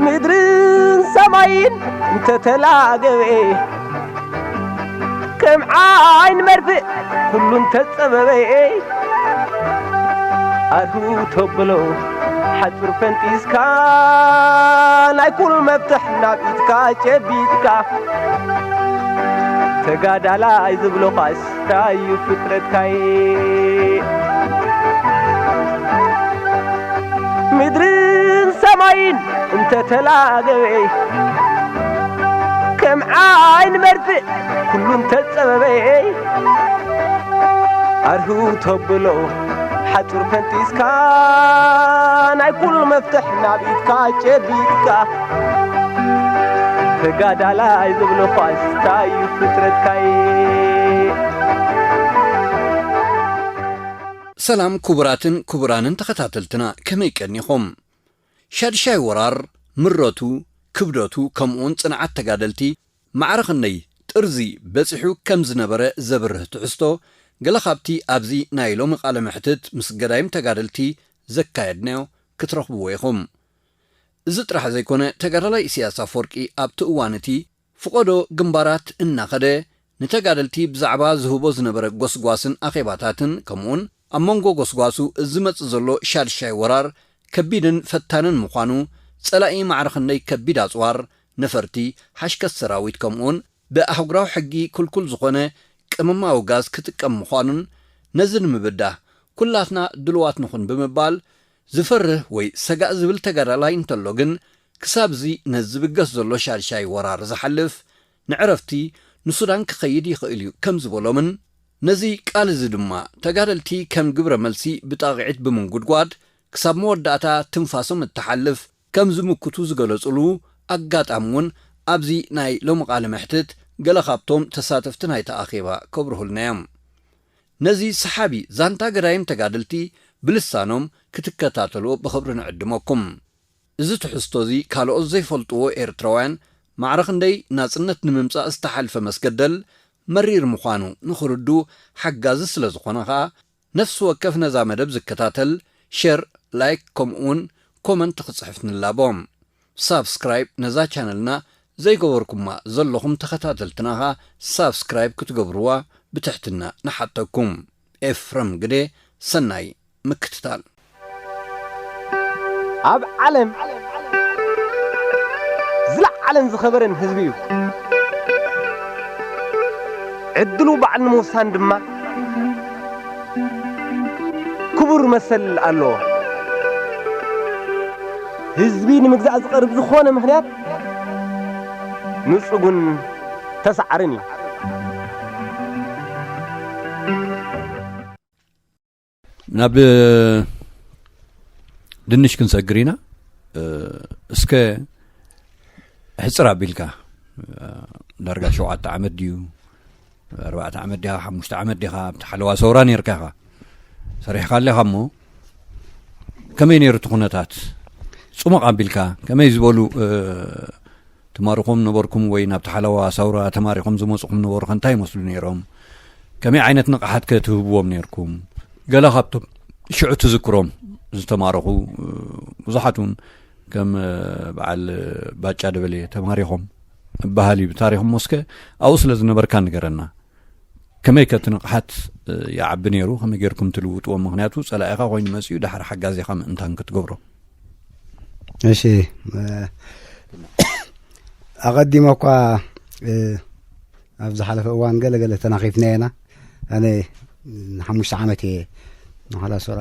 ምድርን ሰማይን እንተተላገበ፣ ከም ዓይን መርፍእ ኩሉ እንተጸበበ፣ ኣርሁ ተብሎ ሓጹር ፈንጢስካ፣ ናይ ኩሉ መፍትሕ ናብ ኢድካ ጨቢጥካ፣ ተጋዳላይ ዝብሎ ኳስ ታዩ ፍጥረትካይ። ምድርን ሰማይን እንተተላገበ፣ ከም ዓይን መርፍእ ኩሉ እንተጸበበ፣ ኣርሁ ተብሎ ሓጹር ፈንጢስካ፣ ናይ ኩሉ መፍትሕ ናብ ኢድካ ጨቢጥካ፣ ተጋዳላይ ዝብሎ ኳስ ታዩ ፍጥረትካይ። ሰላም ክቡራትን ክቡራንን ተኸታተልትና፣ ከመይ ቀኒኹም? ሻድሻይ ወራር፣ ምረቱ፣ ክብደቱ፣ ከምኡውን ጽንዓት ተጋደልቲ ማዕረ ክንደይ ጥርዚ በጺሑ ከም ዝነበረ ዘብርህ ትሕዝቶ፣ ገለ ካብቲ ኣብዚ ናይ ሎሚ ቃለ መሕትት ምስ ገዳይም ተጋደልቲ ዘካየድናዮ ክትረኽብዎ ኢኹም። እዚ ጥራሕ ዘይኮነ፣ ተጋዳላይ ኢሳያስ ኣፈወርቂ ኣብቲ እዋን እቲ ፍቖዶ ግንባራት እናኸደ፣ ንተጋደልቲ ብዛዕባ ዝህቦ ዝነበረ ጎስጓስን ኣኼባታትን፣ ከምኡውን ኣብ መንጎ ጎስጓሱ ዝመጽእ ዘሎ ሻድሻይ ወራር ከቢድን ፈታንን ምዃኑ፣ ጸላኢ ማዕረ ክንደይ ከቢድ ኣጽዋር፣ ነፈርቲ፣ ሓሽከት ሰራዊት፣ ከምኡውን ብኣህጉራዊ ሕጊ ክልኩል ዝኾነ ቅመማዊ ጋዝ ክጥቀም ምዃኑን፣ ነዚ ንምብዳህ ኩላትና ድሉዋት ንኹን ብምባል፣ ዝፈርህ ወይ ሰጋእ ዝብል ተጋዳላይ እንተሎ ግን፣ ክሳብ እዚ ነዚ ዝብገስ ዘሎ ሻድሻይ ወራር ዝሓልፍ፣ ንዕረፍቲ ንሱዳን ክኸይድ ይኽእል እዩ ከም ዝበሎምን፣ ነዚ ቃል እዚ ድማ ተጋደልቲ ከም ግብረ መልሲ ብጣቕዒት ብምንጉድጓድ፣ ክሳብ መወዳእታ ትንፋሶም እትሓልፍ ከም ዝምክቱ ዝገለጹሉ ኣጋጣሚ እውን ኣብዚ ናይ ሎሚ ቃለ መሕትት ገለ ካብቶም ተሳተፍቲ ናይቲ ኣኼባ ከብርሁልና እዮም። ነዚ ሰሓቢ ዛንታ ገዳይም ተጋደልቲ ብልሳኖም ክትከታተልዎ ብኽብሪ ንዕድመኩም። እዚ ትሕዝቶ እዚ ካልኦት ዘይፈልጥዎ ኤርትራውያን ማዕረ ክንደይ ናጽነት ንምምጻእ ዝተሓልፈ መስገደል መሪር ምዃኑ ንኽርዱ ሓጋዚ ስለ ዝኾነ ኸኣ፣ ነፍሲ ወከፍ ነዛ መደብ ዝከታተል ሸር፣ ላይክ፣ ከምኡውን ኮመንት ክጽሕፍ ንላቦ። ሳብስክራይብ ነዛ ቻነልና ዘይገበርኩማ ዘለኹም ተኸታተልትና ኸኣ ሳብስክራይብ ክትገብርዋ ብትሕትና ንሓተኩም። ኤፍረም ግደ፣ ሰናይ ምክትታል። ኣብ ዓለም ዝለዓለን ዝኸበረን ህዝቢ እዩ። ዕድሉ ባዕሉ ንምውሳን ድማ ክቡር መሰል ኣለዎ። ህዝቢ ንምግዛእ ዝቐርብ ዝኾነ ምኽንያት ንጹጉን ተሳዓርን እዩ። ናብ ድንሽ ክንሰግር ኢና። እስከ ሕፅር ኣቢልካ፣ ዳርጋ ሸውዓተ ዓመት ድዩ፣ ኣርባዕተ ዓመት ዲኻ፣ ሓሙሽተ ዓመት ዲኻ ኣብቲ ሓለዋ ሰውራ ነይርካ ኢኻ፣ ሰሪሕካ ኣለኻ። እሞ ከመይ ነይሩ እቲ ኩነታት? ፅሙቕ ኣቢልካ ከመይ ዝበሉ ተማሪኹም ነበርኩም ወይ ናብቲ ሓለዋ ሰውራ ተማሪኾም ዝመፁኹም ነበሩ ከ እንታይ ይመስሉ ነይሮም? ከመይ ዓይነት ንቕሓት ከ ትህብዎም ነይርኩም? ገለ ካብቶም ሽዑ ትዝክሮም ዝተማረኹ ብዙሓት እውን ከም በዓል ባጫ ደበሌ ተማሪኾም እበሃል እዩ ብታሪኽ። እሞ እስከ ኣብኡ ስለ ዝነበርካ ንገረና። ከመይ ከ እቲ ንቕሓት ይዓቢ ነይሩ? ከመይ ጌርኩም ትልውጥዎ? ምኽንያቱ ጸላኢኻ ኮይኑ መጺኡ ዳሕር ሓጋዚኻ ምእንታን ክትገብሮ። እሺ፣ ኣቐዲመ እኳ ኣብ ዝሓለፈ እዋን ገለ ገለ ተናኺፍና ኢና። ኣነ ንሓሙሽተ ዓመት እየ ንሓላ ሶራ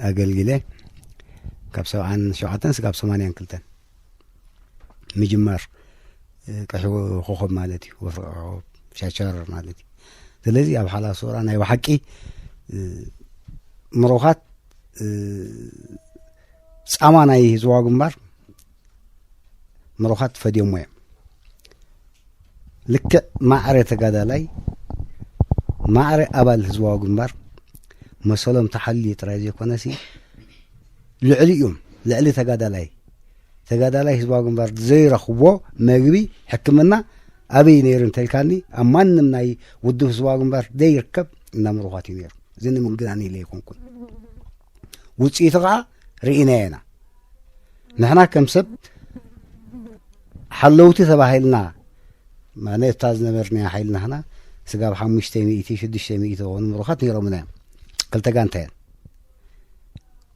ኣገልጊለ፣ ካብ ሰብዓን ሸውዓተን ስጋብ ሰማንያን ክልተን ምጅማር ቀሒ ኮኾብ ማለት እዩ፣ ወፍሪ ኮኾብ ሻቸር ማለት እዩ። ስለዚ ኣብ ሓላ ሶራ ናይ ብሓቂ ምሩኻት ጻማ ናይ ህዝባዊ ግንባር ምሩኻት ፈድዮሞ እዮም። ልክዕ ማዕረ ተጋዳላይ፣ ማዕረ ኣባል ህዝባዊ ግንባር መሰሎም ተሓልዩ ጥራይ ዘይኮነሲ፣ ልዕሊኡም፣ ልዕሊ ተጋዳላይ፣ ተጋዳላይ ህዝባዊ ግንባር ዘይረኽቦ መግቢ፣ ሕክምና ኣበይ ነይሩ እንተልካኒ፣ ኣብ ማንም ናይ ውድብ ህዝባዊ ግንባር ዘይርከብ እንዳ ምሩኻት እዩ ነይሩ። እዚ ንምግናን ኢለ ኣይኮንኩን። ውፅኢቱ ከዓ ርኢናዮ ኢና። ንሕና ከም ሰብ ሓለውቲ ተባሂልና፣ ማለት እታ ዝነበርናያ ሓይሊ ናህና ስጋብ ሓሙሽተ ሚእቲ፣ ሽዱሽተ ሚእቲ ዝኾኑ ምሩኻት ነይሮምና እዮም። ክልተ ጋንታ እየን።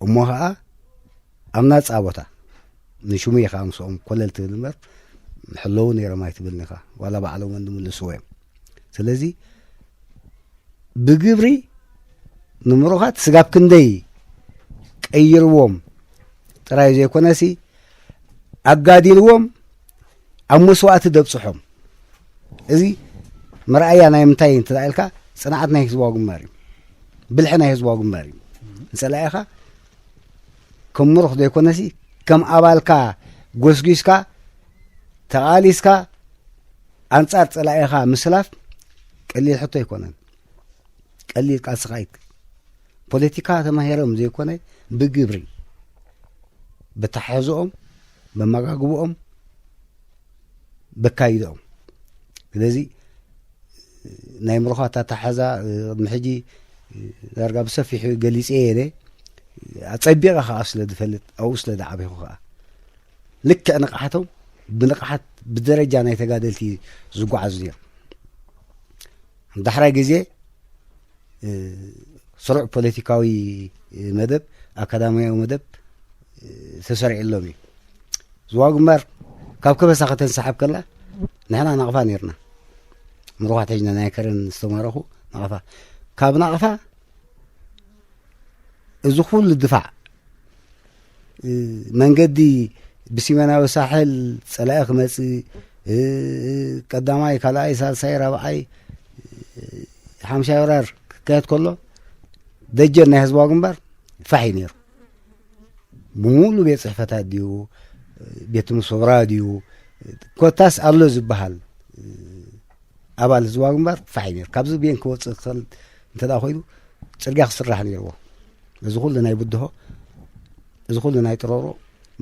እሞ ኸዓ ኣብ ናፃ ቦታ ንሽሙ ኢኻ ምስኦም ኮለል ትብል እምበር፣ ሕለዉ ነይሮም ኣይትብልን ኢኻ። ዋላ ባዕሎም እውን ዝምልስዎ እዮም። ስለዚ ብግብሪ ንምሩኻት ስጋብ ክንደይ ቀይርዎም ጥራይ ዘይኮነሲ፣ ኣጋዲልዎም ኣብ መስዋእቲ ደብፅሖም። እዚ መርኣያ ናይ ምንታይ እንተ ኢልካ፣ ጽንዓት ናይ ህዝባዊ ግንባር እዩ። ብልሒ ናይ ህዝባዊ ግንባር እዩ። ንጸላኢኻ ከም ምሩኽ ዘይኮነሲ፣ ከም ኣባልካ ጎስጒስካ፣ ተቓሊስካ፣ ኣንጻር ጸላኢኻ ምስላፍ ቀሊል ሕቶ ኣይኮነን። ቀሊል ቃልሲ ካይክ ፖለቲካ ተማሂሮም ዘይኮነ፣ ብግብሪ፣ በተሓሕዝኦም፣ በመጋግብኦም፣ በካይድኦም። ስለዚ ናይ ምሩኻት ኣተሓሕዛ፣ እ፣ ቅድሚ ሕጂ፣ እ፣ ዳርጋ ብሰፊሑ ገሊጸ እየ ኢለ፣ ኣጸቢቐ ከኣ ስለ ዝፈልጥ፣ ኣብኡ ስለ ዝዓበኹ ከኣ፣ ልክዕ ንቕሓቶም ብንቕሓት፣ ብደረጃ ናይ ተጋደልቲ ዝጓዓዙ ነይሮም። ዳሕራይ ግዜ፣ እ፣ ስሩዕ ፖለቲካዊ፣ እ፣ መደብ፣ ኣካዳሚያዊ መደብ፣ እ፣ ተሰሪዕሎም እዩ። ዝዋ ግንባር ካብ ከበሳ ከተንሰሓብ ከላ፣ ንሕና ናቕፋ ነይርና። ምሩኻት ሒዝና ናይ ከረን ዝተማረኹ ናቕፋ። ካብ ናቕፋ እዚ ኩሉ ድፋዕ፣ እ፣ መንገዲ ብሲመናዊ ሳሕል ጸላኢ ክመጽእ፣ እ፣ ቀዳማይ፣ ካልኣይ፣ ሳልሳይ፣ ራብዓይ፣ እ፣ ሓምሻይ ወራር ክካየድ ከሎ፣ ደጀን ናይ ህዝባዊ ግንባር ፋሕ እዩ ነይሩ። ብምሉእ ቤት ጽሕፈታት ድዩ፣ ቤት ምሶብራ ድዩ፣ ኮታስ ኣሎ ዝበሃል ኣባል ህዝባዊ ግንባር ፋሕ እዩ ነይሩ። ካብዚ ብየን ክወጽእ ክኽእል እንተ ደኣ ኮይኑ፣ ጽርግያ ክስራሕ ነይርዎ። እዚ ኩሉ ናይ ብድሆ፣ እዚ ኩሉ ናይ ጥሮሮ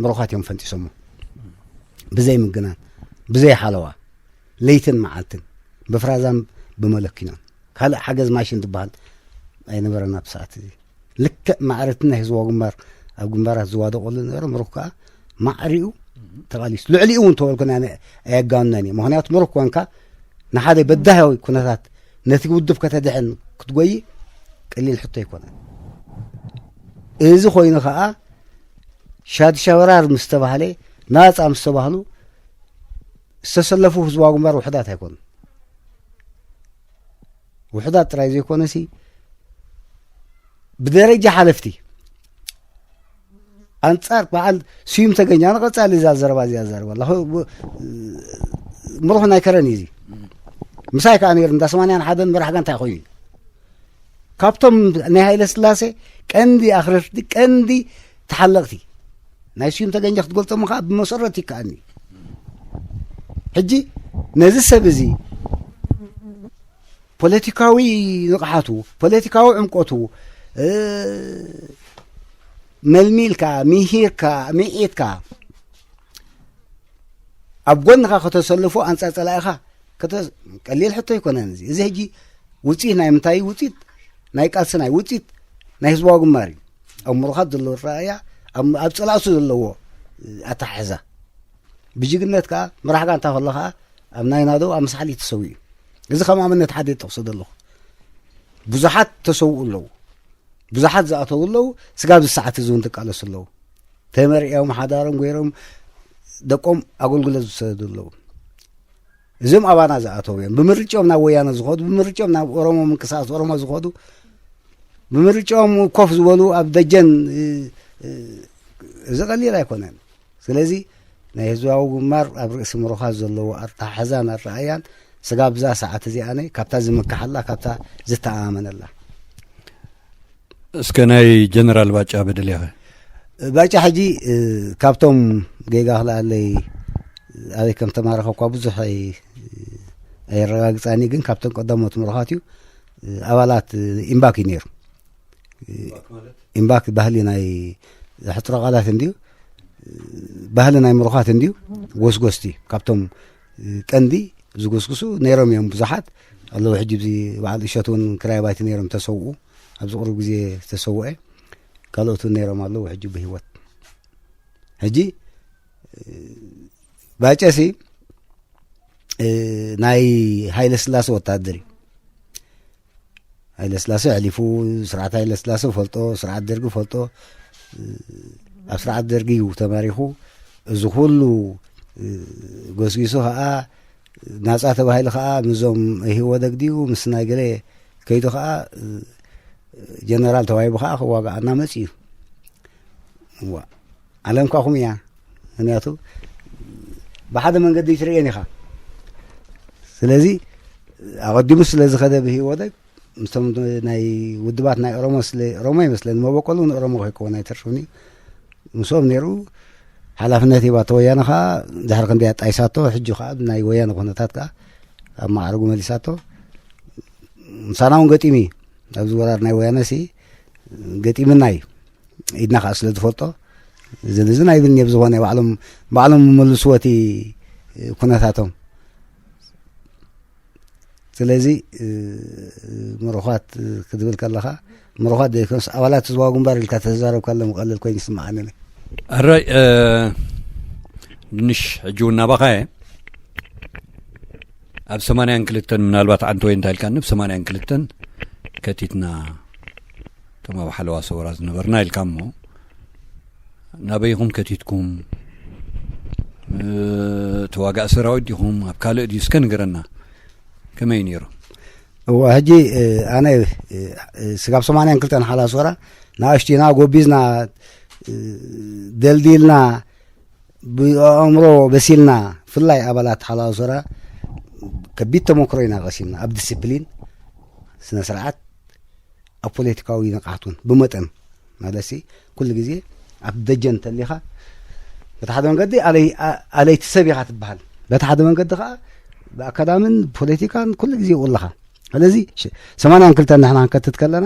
ምሩኻት እዮም ፈንጢሶሞ። ብዘይ ምግናን፣ ብዘይ ሓለዋ፣ ለይትን መዓልትን፣ ብፍራዛን ብመለኪናን። ካልእ ሓገዝ ማሽን ዝበሃል ኣይነበረና ብሰዓት እዚ። ልክዕ ማዕረቲ ናይ ህዝባዊ ግንባር ኣብ ግንባራት ዝዋደቐሉ ነበረ። ምሩኽ ከኣ ማዕሪኡ ተቓሊሱ። ልዕሊኡ እውን ተበልኩን ኣነ ኣየጋንነን እዩ። ምኽንያቱ ምሩኽ ኮንካ ንሓደ በዳሂ ኩነታት ነቲ ውድብ ከተድሕን ክትጎይ ቀሊል ሕቶ ኣይኮነን። እዚ ኮይኑ ከኣ ሻድሻ ወራር ምስ ተባህለ፣ ናጻ ምስ ተባህሉ ዝተሰለፉ ህዝባዊ ግንባር ውሑዳት ኣይኮኑን። ውሑዳት ጥራይ ዘይኮነሲ፣ ብደረጃ ሓለፍቲ ኣንጻር በዓል ስዩም ተገኝ፣ ኣነ ቀጻሊ እዛ ዘረባ እዚኣ ዘረባ ኣለኹ። ምሩኽ ናይ ከረን እዩ እዚ። ምሳይ ከኣ ነይሩ፣ እንዳ ሰማንያን ሓደን መራሕ ጋንታ ኮይኑ እዩ። ካብቶም ናይ ሃይለ ስላሴ ቀንዲ ኣኽረርቲ፣ ቀንዲ ተሓለቕቲ፣ ናይ ስዩም ተገኘ ክትገልጾም ከኣ ብመሰረት ይከኣኒ። ሕጂ ነዚ ሰብ እዚ ፖለቲካዊ ንቕሓቱ፣ ፖለቲካዊ ዕምቆቱ፣ እ፣ መልሚልካ፣ ምሂርካ፣ ምዒትካ፣ ኣብ ጎንኻ ከተሰልፎ፣ ኣንጻር ጸላኢኻ ከተ-፣ ቀሊል ሕቶ ኣይኮነን እዚ። እዚ ሕጂ ውጽኢት ናይ ምንታይ እዩ? ውጽኢት ናይ ቃልሲ፣ ናይ ውጽኢት ናይ ህዝባዊ ግንባር እዩ። ኣብ ምሩኻት ዘለዎ ኣረኣእያ፣ ኣብ፣ ኣብ ጸላእቱ ዘለዎ ኣተሓሕዛ። ብጅግነት ከኣ መራሕ ጋንታ ከሎ ከኣ ኣብ ናይ ናደው ኣብ መስሓል እዩ ተሰዊኡ። እዚ ከም ኣብነት ሓደ ይጠቕሶ ዘለኹ። ብዙሓት ተሰውኡ ኣለዉ። ብዙሓት ዝኣተዉ ኣለዉ። ስጋብ እዚ ሰዓት እዚ እውን ዝቃለሱ ኣለዉ። ተመርዕዮም ሓዳሮም ገይሮም ደቆም ኣገልግሎት ዝሰደዱ ኣለዉ። እዞም ኣባና ዝኣተዉ እዮም። ብምርጫኦም ናብ ወያነ ዝኸዱ፣ ብምርጫኦም ናብ ኦሮሞ ምንቅስቃስ ኦሮሞ ዝኸዱ፣ ብምርጫኦም ኮፍ ዝበሉ ኣብ ደጀን፣ እ፣ እ፣ እዚ ቀሊል ኣይኮነን። ስለዚ ናይ ህዝባዊ ግንባር ኣብ ርእሲ ምሩኻት ዘለዎ ኣተሓሕዛን ኣረኣእያን ስጋብ እዛ ሰዓት እዚኣ ነ ካብታ ዝምክሓላ፣ ካብታ ዝተኣማመነላ። እስከ ናይ ጀነራል ባጫ በደልያኸ? ባጫ ሕጂ፣ እ፣ ካብቶም ጌጋ ክልኣለይ፣ ኣበይ ከም ተማረኸ እኳ ብዙሕ ኣይ-፣ ኣየረጋግጻኒ፣ ግን ካብቶም ቀዳሞት ምሩኻት እዩ። ኣባላት ኢምባክ እዩ ነይሩ። ኢምባክ ባህሊ ናይ ሕጽረ ቃላት እንድዩ፣ ባህሊ ናይ ምሩኻት እንድዩ፣ ጎስጎስቲ ካብቶም ቀንዲ ዝጉስጉሱ ነይሮም እዮም ብዙሓት ኣለዉ። ሕጂ እዚ በዓል እሸት እውን ክራይ ባይቲ ነይሮም ተሰውኡ፣ ኣብዚ ቅሩብ ግዜ ዝተሰውአ ካልኦት እውን ነይሮም ኣለዉ ሕጂ ብህይወት። ሕጂ ባጨሲ ናይ ሃይለ ስላሴ ወታደር እዩ። ሃይለ ስላሴ ኣሕሊፉ፣ ስርዓት ሃይለ ስላሴ ፈልጦ፣ ስርዓት ደርጊ ፈልጦ። ኣብ ስርዓት ደርጊ እዩ ተማሪኹ። እዚ ኩሉ ጎስጊሱ ኸዓ ናጻ ተባሂሉ ኸዓ ምስዞም ህወደግ ድዩ ምስ ናይ ገለ ከይዱ ኸዓ ጀነራል ተዋሂቡ ኸዓ ክዋግኣና መጺኡ። እዋ፣ ዓለም ከኣ ኹም እያ። ምክንያቱ ብሓደ መንገዲ ትርእየን ኢኻ። ስለዚ ኣቐዲሙ ስለ ዝኸደ ብህወደግ ምስቶም ናይ ውድባት ናይ ኦሮሞ ስለ ኦሮሞ ይመስለኒ፣ መበቆሉ ንኦሮሞ ከይከውን ኣይተርፍን እዩ። ምስኦም ነይሩ ሓላፍነት ሂባቶ ወያነ ኸዓ ድሕሪ ክንደይ ኣጣይሳቶ፣ ሕጂ ኸዓ ናይ ወያነ ኩነታት ከኣ ኣብ ማዕረጉ መሊሳቶ። ምሳና እውን ገጢሙ እዩ። ኣብዚ ወራር ናይ ወያነ ሲ ገጢምና እዩ። ኢድና ኸዓ ስለ ዝፈልጦ ዝን ዝን ኣይብልን እየ። ብዝኾነ ባዕሎም ባዕሎም ይመልስዎ እቲ ኩነታቶም። ስለዚ ምሩኻት ክትብል ከለኻ ምሩኻት ዘይኮነስ ኣባላት ህዝባዊ ግንባር ኢልካ ተዛረብካሎም ቀለል ኮይኑ ይስምዓኒ። ኣራይ ድንሽ ሕጂ እውን ናባኻ እየ። ኣብ ሰማንያን ክልተን ምናልባት ዓንተ ወይ እንታይ ኢልካኒ፣ ብ ሰማንያን ክልተን ከቲትና እቶም ኣብ ሓለዋ ሰውራ ዝነበርና ኢልካ እሞ ናበይኹም ከቲትኩም? ተዋጋእ ሰራዊት ዲኹም ኣብ ካልእ ድዩ? እስከ ንገረና ከመይ ነይሩ? እዋ ሕጂ ኣነ ስጋብ ሰማንያን ክልተን ሓለዋ ሰውራ ንኣሽቱና ጎቢዝና ደልዲልና ብኣእምሮ በሲልና፣ ብፍላይ ኣባላት ሓላው ዞራ ከቢድ ተመክሮ ኢና ቀሲምና። ኣብ ዲስፕሊን፣ ስነ ስርዓት፣ ኣብ ፖለቲካዊ ንቕሓት እውን ብመጠን ማለት ሲ ኩሉ ግዜ ኣብ ደጀን እንተሊኻ በቲ ሓደ መንገዲ ኣለይ-፣ ኣ-፣ ኣለይቲ ሰብ ኢኻ ትበሃል፣ በቲ ሓደ መንገዲ ከዓ ብኣካዳምን ፖለቲካን ኩሉ ግዜ ይውልኻ። ስለዚ ሽ-፣ ሰማንያን ክልተን ንሕና ክንከትት ከለና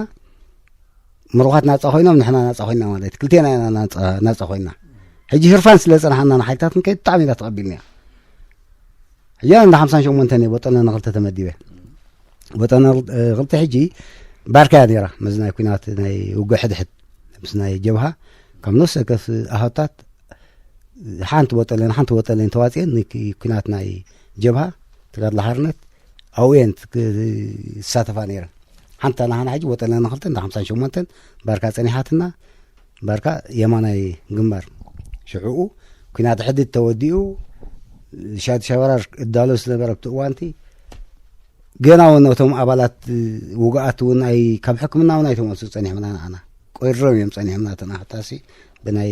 ምሩኻት ናጻ ኮይኖም ንሕና ናጻ ኮይና ማለት እዩ። ክልቴና ኢና ናጻ፣ ናጻ ኮይና። ሕጂ ህርፋን ስለ ዝጸናሓና ንሓይልታት ክንከይድ ብጣዕሚ ኢና ተቐቢልና። ሕጂ እንዳ ሓምሳን ሸሞንተን እየ ቦጠነ ንኽልተ ተመዲበ። ቦጠነ ንኽልተ ሕጂ ባርካ እያ ነይራ። ምስ ናይ ኲናት ናይ ውግእ ሕድሕድ ምስ ናይ ጀብሃ ካብ ነፍሲ ወከፍ ኣሃታት ሓንቲ ቦጠለን፣ ሓንቲ ቦጠለን ተዋፅየን ንኪ-፣ ኲናት ናይ ጀብሃ ተጋድሎ ሓርነት ኣብኡ እየን ክ-፣ ዝሳተፋ ነይረን። ሓንታ ናሃና ሕጂ ቦጠለን ንኽልተ እንዳ ሓምሳን ሸሞንተን ባርካ ፀኒሓትና፣ ባርካ የማናይ ግንባር። ሽዕኡ ኲናት ሕድድ ተወዲኡ፣ ሻድ ሸበራር እዳሎ ዝነበረ ኣብቲ እዋንቲ፣ ገና እውን ነቶም ኣባላት ውጉኣት እውን ኣይ-፣ ካብ ሕክምና እውን ኣይተመልሱ ጸኒሖምና ንዓና። ቆይሮም እዮም ጸኒሖምና እተን ኣሕታሲ ብናይ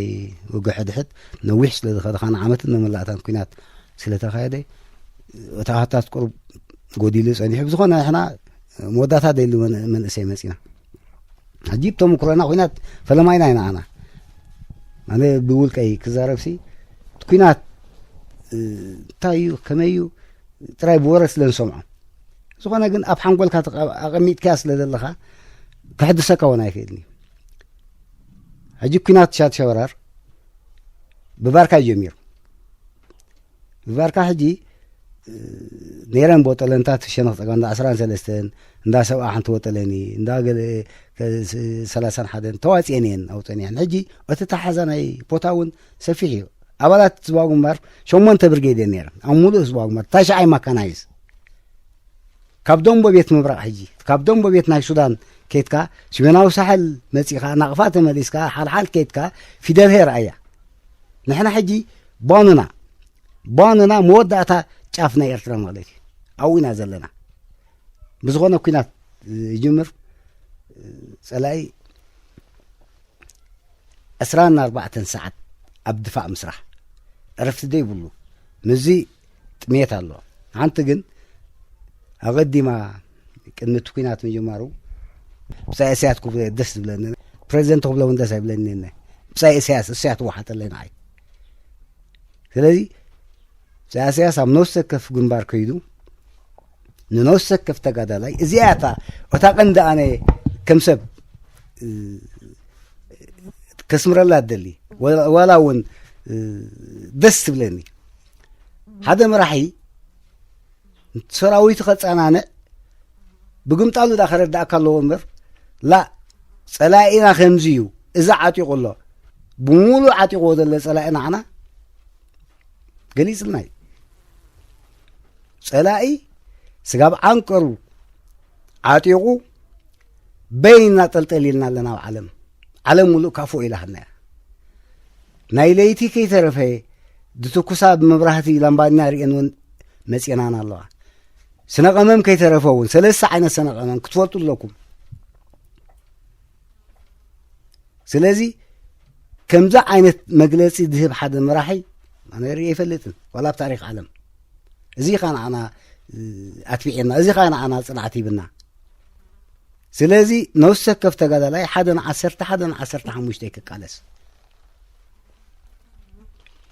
ውግእ ሕድሕድ ነዊሕ ስለ ዝኸደ፣ ኻን ዓመትን መመላእታን ኲናት ስለ ተኻየደ፣ እቲ ኣሕታት ቁሩብ ጎዲሉ ጸኒሑ። ብዝኾነ ንሕና መወዳእታ ደልዩ መን-፣ መንእሰይ መጺና። ሕጂ ብተመክሮና ኲናት ፈለማይና ኢና ኣና። ኣነ ብውልቀይ ክዛረብሲ፣ ኲናት፣ እ፣ እንታይ እዩ፣ ከመይ እዩ፣ ጥራይ ብወረ ስለ ንሰምዖ። ዝኾነ ግን ኣብ ሓንጎልካ ተቐ-፣ ኣቐሚጥካያ ስለ ዘለኻ፣ ከሕድሰካ እውን ኣይክእልን እዩ። ሕጂ ኲናት ሻድ ሸበራር ብባርካ እዩ ጀሚሩ። ብባርካ ሕጂ፣ እ፣ ነይረን ቦጠለንታት ሸነኽ ጸጋ እንዳ ዓስራን ሰለስተን፣ እንዳ ሰብዓ ሓንቲ ቦጠለኒ፣ እንዳ ገለ ከ-፣ ስ-፣ ሰላሳን ሓደን ተዋጽኤን እየን ኣውጸን እየን። ሕጂ እቲ ተሓዛ ናይ ቦታ እውን ሰፊሕ እዩ። ኣባላት ህዝባዊ ግንባር ሸሞንተ ብርጌድ እየን ነይረን። ኣብ ሙሉእ ህዝባዊ ግንባር ታሽዓይ ማካናይዝ። ካብ ደንቦ ቤት ምብራቕ ሕጂ፣ ካብ ደንቦ ቤት ናይ ሱዳን ኬድካ፣ ሰሜናዊ ሳሕል መጺኻ፣ ናቕፋ ተመሊስካ፣ ሓልሓል ኬድካ፣ ፊደል ሄር ኣያ። ንሕና ሕጂ ባኑና፣ ባኑና መወዳእታ ጫፍ ናይ ኤርትራ ማለት እዩ። ኣብኡ ኢና ዘለና። ብዝኾነ ኲናት ይጅምር፣ ጸላኢ ዕስራን ኣርባዕተን ሰዓት ኣብ ድፋዕ ምስራሕ። ዕረፍቲ ዘይብሉ። ምስዚ ጥሜት ኣሎ። ሓንቲ ግን ኣቐዲማ ቅድሚ እቲ ኲናት ምጅማሩ ብጻይ ኢሳያስ ክብሎ ደስ ዝብለኒ። ፕረዚደንት ክብሎ እውን ደስ ኣይብለኒ። ብጻይ ኢሳያስ፣ እሱ እያ ትወሓጠለይ ንዓይ። ስለዚ ኢሳያስ ኣብ ነፍሲ ወከፍ ግንባር ከይዱ ንነፍሲ ወከፍ ተጋዳላይ እዚኣ እያ እታ፣ እታ ቀንዲ ኣነ ከም ሰብ ከስምረላ እደሊ። ዋላ እውን ደስ ትብለኒ ሓደ መራሒ ሰራዊቱ ከጸናንዕ ብግምጣሉ ዳ ከረዳእካ ኣለዎ እምበር፣ ላ ጸላኢና ከምዚ እዩ፣ እዚ ዓጢቑ ኣሎ፣ ብምሉእ ዓጢቑዎ ዘሎ ጸላኢ ንዓና ገሊጽልና እዩ። ጸላኢ ስጋብ ዓንቀሩ ዓጢቑ በይንና ጠልጠል ኢልና ኣለና ኣብ ዓለም። ዓለም ሙሉእ ካፎ ኢላትና እያ። ናይ ለይቲ ከይተረፈ ድትኩሳ ብመብራህቲ ላምባዲና ርእየን እውን መጺናና ኣለዋ። ስነ ቀመም ከይተረፈ እውን ሰለስተ ዓይነት ስነ ቀመም ክትፈልጡ ኣለኩም። ስለዚ ከምዚ ዓይነት መግለጺ ዝህብ ሓደ መራሒ ኣነ ርእየ ኣይፈልጥን፣ ዋላ ኣብ ታሪኽ ዓለም። እዚ ኸ ንዓና ኣትቢዕና፣ እዚ ኸ ንዓና ጽንዓት ሂብና። ስለዚ ነፍሲ ወከፍ ተጋዳላይ ሓደ ንዓሰርተ ሓደ ንዓሰርተ ሓሙሽተ ክቃለስ።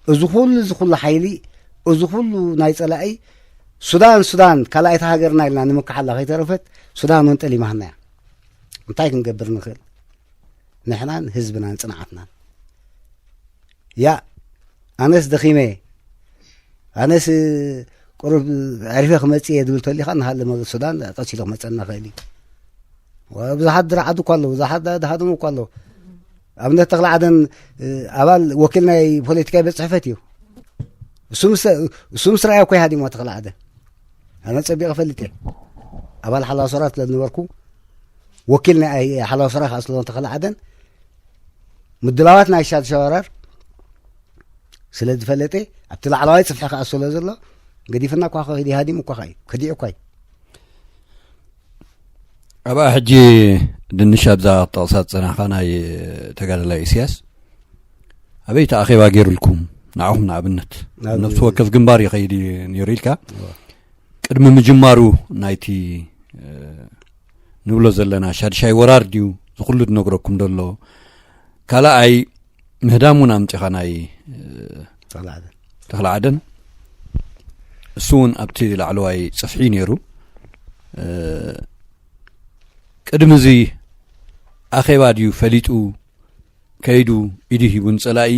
እዚ ኩሉ እዚ ኩሉ ሓይሊ፣ እዚ ኩሉ ናይ ጸላኢ ሱዳን ሱዳን ካልኣይቲ ሃገርና ኢልና ንምክሓላ ከይተረፈት ሱዳን እውን ጠሊማህና እያ። እንታይ ክንገብር ንኽእል? ንሕናን ህዝብናን ጽንዓትናን። ያ ኣነስ ደኺመ፣ ኣነስ ቁሩብ ዕሪፈ ክመጽእ እየ ዝብል ተሊኻ ንሃለ መ- ሱዳን ቀስ ኢሉ ክመጸና ክእል እዩ። ብዙሓት ድራዓት እኳ ኣለዉ፣ ብዙሓት ድሃደሙ እኳ ኣለዉ። ኣብነት ተኽለ ዓደን ኣባል ወኪል ናይ ፖለቲካዊ ቤት ጽሕፈት እዩ። እሱ ምስ ረኣየ እኮ ይሃዲሞ ተኽለ ዓደን። ኣነ ጸቢቐ ፈልጥ እየ። ኣባል ሓላ ሶራት ስለዝነበርኩ ወኪል ናይ ሓላ ሶራ ከዓ ስለሆን ተኽለ ዓደን ምድላዋት ናይ ሻድ ሸዋራር ስለ ዝፈለጠ ኣብቲ ላዕለዋይ ጽፍሒ ከዓ ስለ ዘሎ ገዲፍና እኳ ከይዲ ሃዲሙ እኳ እዩ ከዲዑ እኳ እዩ። ኣብኣ ሕጂ ድንሽ ኣብዛ ጠቕሳት ጸናኻ ናይ ተጋደላይ ኢሳያስ ኣበይ ተኣኼባ ገይሩልኩም ንዓኹም ንኣብነት ነብሲ ወከፍ ግንባር ይኸይድ ነይሩ ኢልካ ቅድሚ ምጅማሩ ናይቲ ንብሎ ዘለና ሻድሻይ ወራር ድዩ ዝኩሉ ዝነግረኩም ዘሎ ካልኣይ ምህዳም እውን ኣምፂኻ ናይ ተኽለ ዓደን እሱ እውን ኣብቲ ላዕለዋይ ፅፍሒ ነይሩ ቅድሚ እዚ ኣኼባ ድዩ ፈሊጡ ከይዱ ኢዱ ሂቡ ንፀላኢ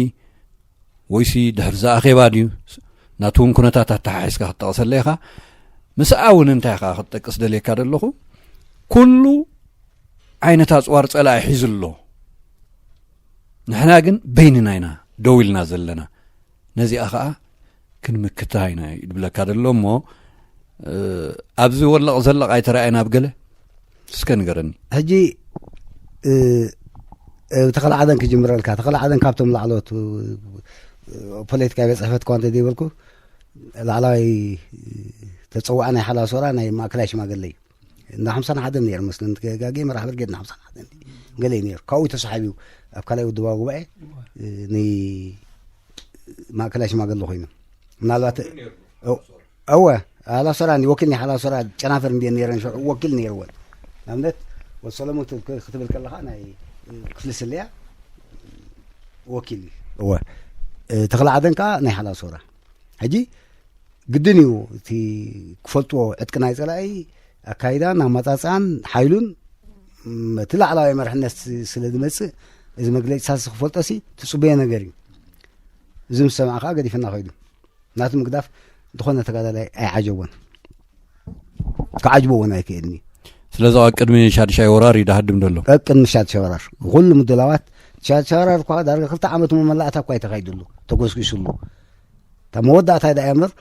ወይሲ ድሕሪ ዝኣኼባ ድዩ ናቱ እውን ኩነታት ኣተሓሒዝካ ክትጠቕሰለ ኢኻ ምስኣ እውን እንታይ ኢኻ ክትጠቅስ ደልየካ ዘለኹ ኩሉ ዓይነት ኣፅዋር ፀላኢ ሒዙ ኣሎ ንሕና ግን በይንና ኢና ደው ኢልና ዘለና ነዚኣ ከዓ ክንምክታ ኢና ይድብለካ ዘሎ እሞ ኣብዚ ወለቕ ዘለቕ ኣይተረኣየን ኣብ ገለ እስከ ንገረኒ ሕጂ ተኸላ ዓደን ክጅምረልካ ተኸላ ዓደን ካብቶም ላዕሎት ፖለቲካዊ ቤት ፅሕፈት እኳ እንተዘይበልኩ ላዕላዋይ ተፀዋዕ ናይ ሓላሶራ ናይ ማእከላይ ሽማግለ እዩ እንዳ ሓምሳን ሓደን ነይሩ መስለኒ ተጋጊ መራሕ ብርጌድ እንዳ ሓምሳን ሓደን ገለ እዩ ነይሩ ካብኡ ተሳሓቢዩ ኣብ ካልኣይ ውድባዊ ጉባኤ ንማእከላይ ሽማግለ ኮይኑ ምናልባት እወ ኣላሶራ ወኪል ናይ ሓላሶራ ጨናፈር እንዲ ነይረን ሽዑ ወኪል ነይርወን ንኣብነት ወዲ ሰለሞን ክትብል ከለካ ናይ ክፍሊ ስለያ ወኪል እዩ እወ ተኽለ ዓደን ከዓ ናይ ሓላሶራ ሕጂ ግድን እዩ እቲ ክፈልጥዎ ዕጥቂ ናይ ፀላኢ ኣካይዳን ኣመፃፅኣን ሓይሉን እቲ ላዕላዋይ መርሕነት ስለ ዝመፅእ እዚ መግለፂ ሳሲ ክፈልጦ ሲ ትፅበዮ ነገር እዩ እዚ ምስ ሰምዐ ከዓ ገዲፍና ከይዱ ናቱ ምግዳፍ ዝኾነ ተጋዳላይ ኣይዓጀቦን ክዓጅቦ እውን ኣይክእልን እዩ ስለዚ ኣብ ቅድሚ ሻድሻይ ወራር እዩ ድሃድም ዘሎ ቅድሚ ሻድሻይ ወራር ኩሉ ምድላዋት ሻድሻይ ወራር እኳ ዳርጋ ክልተ ዓመት መመላእታ እኳ ኣይተኻይድሉ ተጎስጒስሉ እታ መወዳእታ ዳ እምበር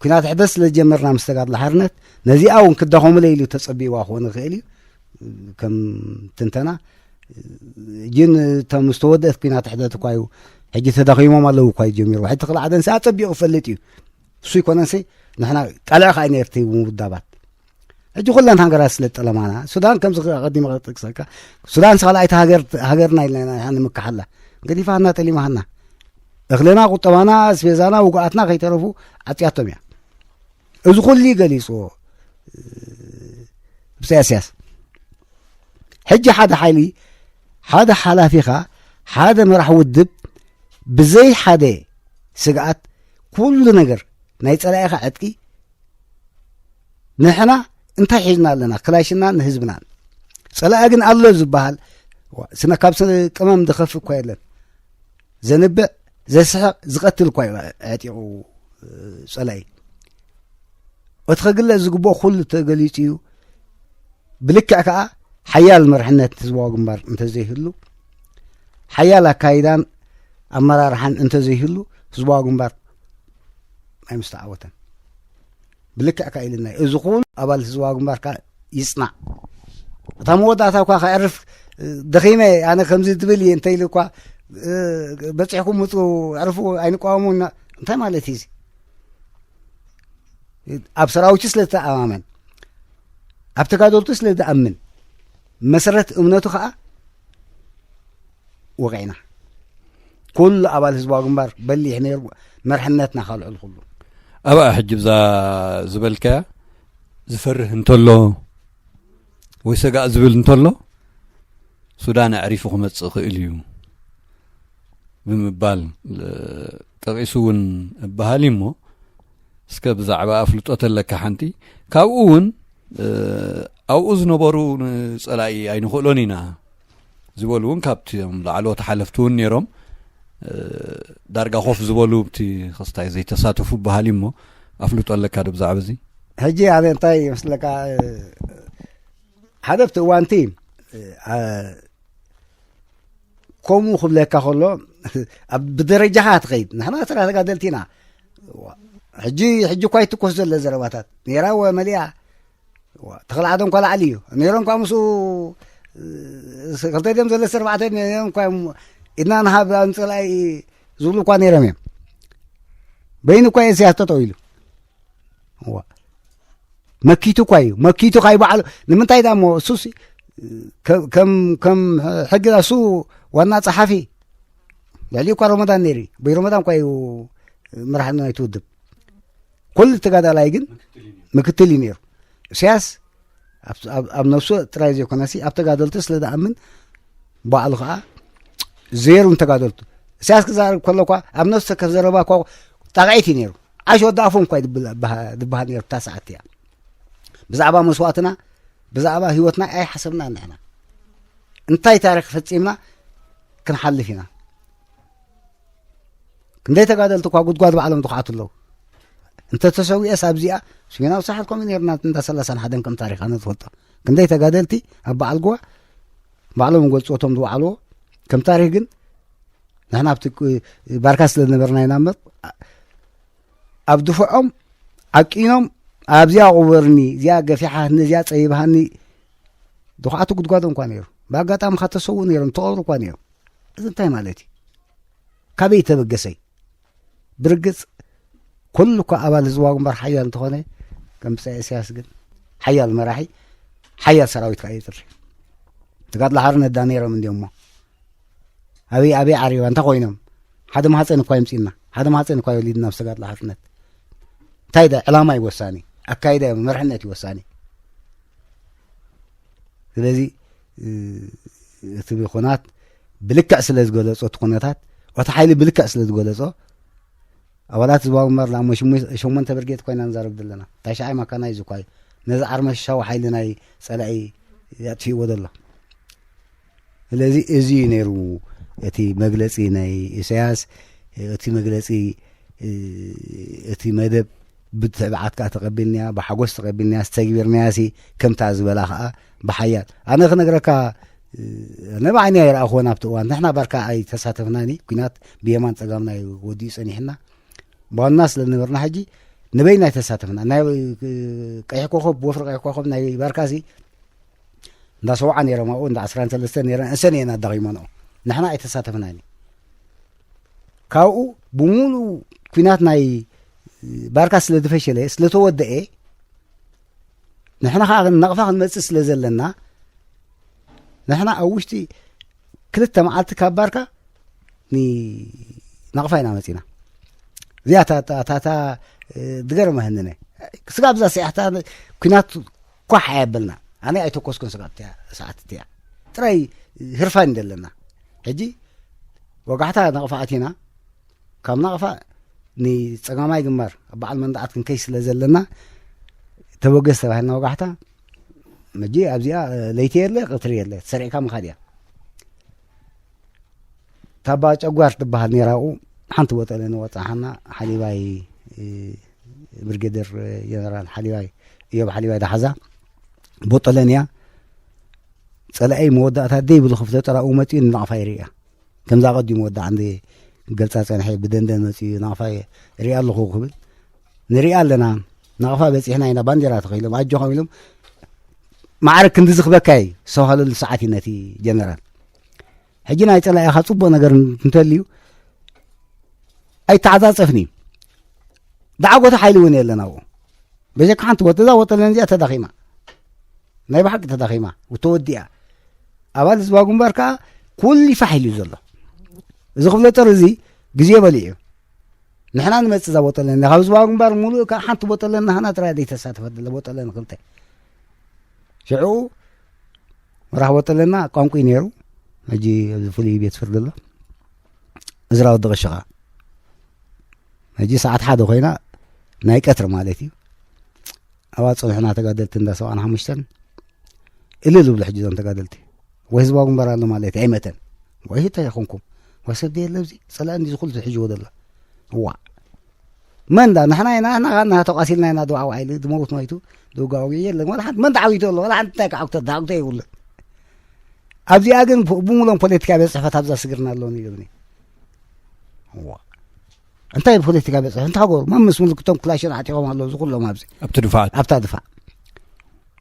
ኩናት ሕደት ስለ ዝጀመርና ምስ ተጋድሎ ሓርነት ነዚኣ እውን ክዳኸሙለ ኢሉ ተፀቢዋ ክኾን ይኽእል እዩ ከም ትንተና ግን እቶም ዝተወደት ኩናት ሕደት እኳ እዩ ሕጂ ተዳኺሞም ኣለዉ እኳ እዩ ጀሚሩ ሕጂ ተኽለ ዓደን ሰኣ ፀቢቑ ይፈልጥ እዩ እሱ ይኮነንሲ ንሕና ቃልዕ ከዓ ነርቲ ውዳባት ሕጂ ኩለን ሃገራት ስለ ጠለማና ሱዳን ከምዚ ቀዲመ ጠቅሰልካ ሱዳን ካልኣይቲ ሃገርና ኢልና ንምካሓላ ገዲፋና ጠሊማሃና እኽልና ቁጠባና ኣስቤዛና ውጉኣትና ከይተረፉ ዓፅያቶም እያ እዚ ኩሉ ገሊፅዎ ብሰያስያስ ሕጂ ሓደ ሓይሊ ሓደ ሓላፊኻ ሓደ መራሕ ውድብ ብዘይ ሓደ ስግኣት ኩሉ ነገር ናይ ጸላኢኻ ዕጥቂ ንሕና እንታይ ሒዝና ኣለና? ክላሽና ንህዝብናን። ጸላኢ ግን ኣሎ ዝበሃል ስነ ካብ ስነ ቅመም ዝኸፍእ እኳ የለን። ዘንብዕ፣ ዘስሕቕ፣ ዝቐትል እኳ እዩ ኣዕጢቑ ጸላኢ። እቲ ክግለጽ ዝግብኦ ኩሉ ተገሊጹ እዩ። ብልክዕ ከኣ ሓያል መርሕነት ህዝባዊ ግንባር እንተዘይህሉ፣ ሓያል ኣካይዳን ኣመራርሓን እንተዘይህሉ ህዝባዊ ግንባር ኣይምስተዓወተን። ብልክዕ ከኣ ኢልና እዩ። እዚ ኩሉ ኣባል ህዝባዊ ግንባር ከኣ ይጽናዕ። እታ መወዳእታ እኳ ከዕርፍ ደኺመ ኣነ ከምዚ ትብል እየ እንተ ኢሉ እኳ በጺሕኩም ምጹ ዕርፉ ኣይንቃወሙና እንታይ ማለት እዩ እዚ? ኣብ ሰራዊቱ ስለ ዝተኣማመን ኣብ ተጋደልቱ ስለ ዝኣምን መሰረት እምነቱ ከዓ ወቂዕና ኩሉ ኣባል ህዝባዊ ግንባር በሊሕ ነይሩ። መርሕነትና ካልዕሉ ኩሉ ኣብኣ ሕጂ ብዛ ዝበልካያ ዝፈርህ እንተሎ ወይ ሰጋእ ዝብል እንተሎ ሱዳን ኣዕሪፉ ክመጽእ ይኽእል እዩ ብምባል ጠቒሱ እውን እበሃል እዩ እሞ እስከ ብዛዕባ ኣፍልጦ ተለካ ሓንቲ ካብኡ እውን ኣብኡ ዝነበሩ ንጸላኢ ኣይንኽእሎን ኢና ዝበሉ እውን ካብቲ ላዕለዎት ሓለፍቲ እውን ነይሮም። ዳርጋ ኮፍ ዝበሉ ብቲ ክስታይ ዘይተሳተፉ በሃል እሞ ኣፍልጦ ኣለካ ዶ ብዛዕባ እዚ? ሕጂ ኣነ እንታይ ይመስለካ ሓደ ኣብቲ እዋንቲ ከምኡ ክብለካ ከሎ ብደረጃኻ ትኸይድ ንሕና ስራ ተጋደልቲ ኢና። ሕጂ ሕጂ እኳ ይትኮስ ዘሎ ዘረባታት ነራ ወ መሊኣ ተኽልዓዶ እንኳ ላዕሊ እዩ ነይሮም እኳ ምስኡ ክልተ ድም ዘለስተ ኣርባዕተ ነይሮም እኳ እዮም ኢድና ንሃብ ኣንጸላኢ ዝብሉ እኳ ነይሮም እዮም። በይኑ እኳ የስያስ ጠጠው ኢሉ እዋ መኪቱ እኳ እዩ መኪቱ ካይ በዓሉ ንምንታይ ዳ እሞ እሱስ ከም ከም ሕጊ እሱ ዋና ጸሓፊ ልዕሊ እኳ ረመዳን ነይሩ በይ ረመዳን እኳ እዩ መራሕና ናይቲ ውድብ ኩሉ ተጋዳላይ ግን ምክትል እዩ ነይሩ። ኢሳያስ ኣብ ነፍሱ ጥራይ ዘይኮነሲ ኣብ ተጋደልቱ ስለ ዝኣምን ባዕሉ ከዓ ዜሩ ንተጋደልቱ ኢሳያስ ክዛረብ ከሎ እኳ ኣብ ነፍሱ ከፍ ዘረባ እኳ ጣቕዒት እዩ ነይሩ። ዓሽ ወዲ ኣፎም እኳ ዝበሃል ነይሩ እታ ሰዓት እያ። ብዛዕባ መስዋእትና ብዛዕባ ህይወትና ኣይሓሰብና ንሕና እንታይ ታሪክ ፈፂምና ክንሓልፍ ኢና። ክንደይ ተጋደልቲ እኳ ጉድጓድ ባዕሎም ዝኹዓቱ ኣለዉ። እንተተሰዊኤስ ኣብዚኣ ስሜናዊ ሳሕል ከምኡ ነርና እንዳ ሰላሳን ሓደን ከም ታሪክ ኣነ ዝፈልጦ ክንደይ ተጋደልቲ ኣብ በዓል ጎዋ ባዕሎም ገልፅዎ እቶም ዝወዓልዎ ከም ታሪክ ግን ንሕና ኣብቲ ባርካ ስለ ዝነበርና ኢና እምበር ኣብ ድፍዖም ዓቂኖም ኣብዚኣ ቁበርኒ እዚኣ ገፊሓትኒ እዚኣ ፀይብሃኒ ዝኹዓቱ ጉድጓዶም እኳ ነይሩ ብኣጋጣሚ ካብ ተሰውኡ ነይሮም ተቐብሩ እኳ ነይሩ። እዚ እንታይ ማለት እዩ? ካበይ ተበገሰ እዩ? ብርግጽ ኩሉ እኳ ኣባል ህዝባዊ ግንባር ሓያል እንተኾነ ከም ብጻይ ኢሳያስ ግን ሓያል መራሒ ሓያል ሰራዊት ከዓ የጥሪ። ተጋድሎ ሓርነት ዳ ነይሮም እንዲዮሞ ኣበይ ኣበይ ዓሪባ እንታይ ኮይኖም ሓደ ማህፀን እኳ ይምፅና ሓደ ማህፀን እኳ ይወሊድና ምስ ተጋድሎ ሓርነት እንታይ ዳ ዕላማ እዩ ወሳኒ ኣካይዳ እዩ መርሕነት እዩ ወሳኒ። ስለዚ እቲ ኩናት ብልክዕ ስለ ዝገለጾ እቲ ኩነታት እቲ ሓይሊ ብልክዕ ስለ ዝገለጾ ኣባላት ህዝባዊ ግንባር ላሞ ሸሞንተ ብርጌድ ኮይና ንዛረብ ዘለና ታሽዓይ ማካናይዝ እኳ እዩ ነዚ ዓርመሻዊ ሓይሊ ናይ ጸላኢ ኣጥፊእዎ ዘሎ። ስለዚ እዚ እዩ ነይሩ እቲ መግለጺ ናይ ኢሳያስ እቲ መግለጺ እቲ መደብ ብትዕብዓት ከዓ ተቐቢልናያ ብሓጎስ ተቐቢልናያ ዝተግቢርናያ ሲ ከምታ ዝበላ ከዓ ብሓያል ኣነ ክነግረካ ነባዕኒ ኣይረኣኽዎን ኣብቲ እዋን ንሕና ባርካ ኣይተሳተፍናኒ ኩናት ብየማን ፀጋምና ወዲኡ ፀኒሕና ባና ስለ ዝነበርና ሕጂ ንበይና ኣይተሳተፍና ናይ ቀይሕ ኮኸብ ወፍሪ ቀይሕ ኮኸብ ናይ ባርካሲ እንዳ ሰውዓ ነይሮም ኣብኡ እንዳ ዓስራን ሰለስተን ነይረን እሰን እየን ኣዳኺሞንኦ ንሕና ኣይተሳተፍናኒ ካብኡ ብሙሉ ኩናት ናይ ባርካ ስለ ዝፈሸለ ስለተወደኤ ንሕና ከዓ ነቕፋ ክንመፅእ ስለ ዘለና ንሕና ኣብ ውሽጢ ክልተ መዓልቲ ካብ ባርካ ናቕፋ ኢና መፂና እዚኣ ታታ ድገርመ ህንነ ስጋብ እዛ ስያሕታ ኩናት ኳሕ ኣየበልና ኣነ ኣይተኮስኩን ስጋብ ሰዓት እቲያ ጥራይ ህርፋን ደለና ሕጂ ወጋሕታ ናቕፋ ኣቲና ካብ ናቕፋ ንጸጋማይ ግንባር ኣብ በዓል መንደዓት ክንከይ ስለ ዘለና፣ ተበገስ ተባሂልና ወጋሕታ። መጂ ኣብዚኣ ለይቲ የለ፣ ቅትሪ የለ፣ ሰሪዕካ ምኻድ እያ። ታባ ጨጓር ትበሃል ነይራኡ። ሓንቲ ቦጠለ ንወጻሓና ሓሊባይ፣ ብርጌደር ጀነራል ሓሊባይ፣ እዮብ ሓሊባይ ዳሓዛ ቦጠለን እያ። ጸላኢ መወዳእታ ደይ ብሉ ክፍለ ጠራኡ መጺኡ ንናቕፋ ይርእያ። ከምዛ ቀዲሙ ወዲ ዓንዲ ገልጻ ጸንሐ፣ ብደንደን መጺኡ ናቕፋ ሪኣ ኣለኹ ክብል፣ ንሪኣ ኣለና፣ ናቕፋ በጺሕና ኢና፣ ባንዴራ ተኸኢሎም ኣጆኹም ኢሎም፣ ማዕረ ክንዲ ዝኽበካ እዩ ዝተባህለሉ ሰዓት እዩ ነቲ ጀነራል። ሕጂ ናይ ጸላኢኻ ጽቡቕ ነገር እንተልዩ ኣይተዓጻጸፍን እዩ። ደዓጎተ ሓይሊ እውን የለን ኣብኡ። በጀካ ሓንቲ ወጥ እዛ ወጠለን እዚኣ ተዳኺማ፣ ናይ ብሓቂ ተዳኺማ፣ ተወዲኣ። ኣባል ህዝባዊ ግንባር ከኣ ኩሉ ፋሕ ኢሉ እዩ ዘሎ። እዚ ክፍለ ጦር እዚ ግዜ በሊዑ እዩ። ንሕና ንመጽእ እዛ ቦጠለኒ ካብ ህዝባዊ ግንባር ሙሉእ ከኣ ሓንቲ ቦጠለኒ ናህና ጥራይ ዘይተሳተፈት ዘላ ቦጠለኒ ክልተ። ሽዑ መራሕ ቦጠለና ቋንቁ ነይሩ። ሕጂ ኣብዚ ፍሉይ ቤት ፍርዲ ኣሎ። እዝራ ወዲ ቀሽኻ። ሕጂ ሰዓት ሓደ ኮይና ናይ ቀትሪ ማለት እዩ። ኣብኣ ጸኒሕና ተጋደልቲ እንዳ ሰብዓን ሓሙሽተን እልል ዝብሉ ሕጂ እዞም ተጋደልቲ። ወይ ህዝባዊ ግንባር ኣሎ ማለት ኣይመተን። ወይ እንታይ ይኹንኩም? ወይ ሰብ ደየለ ኣብዚ ጸላኢ እንዲ ዝኹሉ ትሕጅዎ ደሎ። እዋ። መን ዳ ንሕና ኢና፣ ንሕና ንሕና ተቋሲልና ኢና፣ ድዋዕዋዕ ኢሉ ድመውት ሞይቱ፣ ድውጋእ ወጊኡ የለን። ወላ ሓንቲ መን ተዓዊቱ ኣሎ? ወላ ሓንቲ እንታይ ክዓውተ፣ ተዓውተ የብሉን። ኣብዚኣ ግን ፖ-፣ ብሙሉኦም ፖለቲካ ቤት ጽሕፈት ኣብዛ ስግርና ኣለውን ይብልኒ። እዋ። እንታይ ፖለቲካ ቤት ጽሕፈት? እንታይ ሃገሩ? መምስ ምልክቶም ክላሽን ዓጢቖም ኣለዉ፣ እዚ ኩሎም ኣብዚ። ኣብቲ ድፋዓት። ኣብታ ድፋዕ።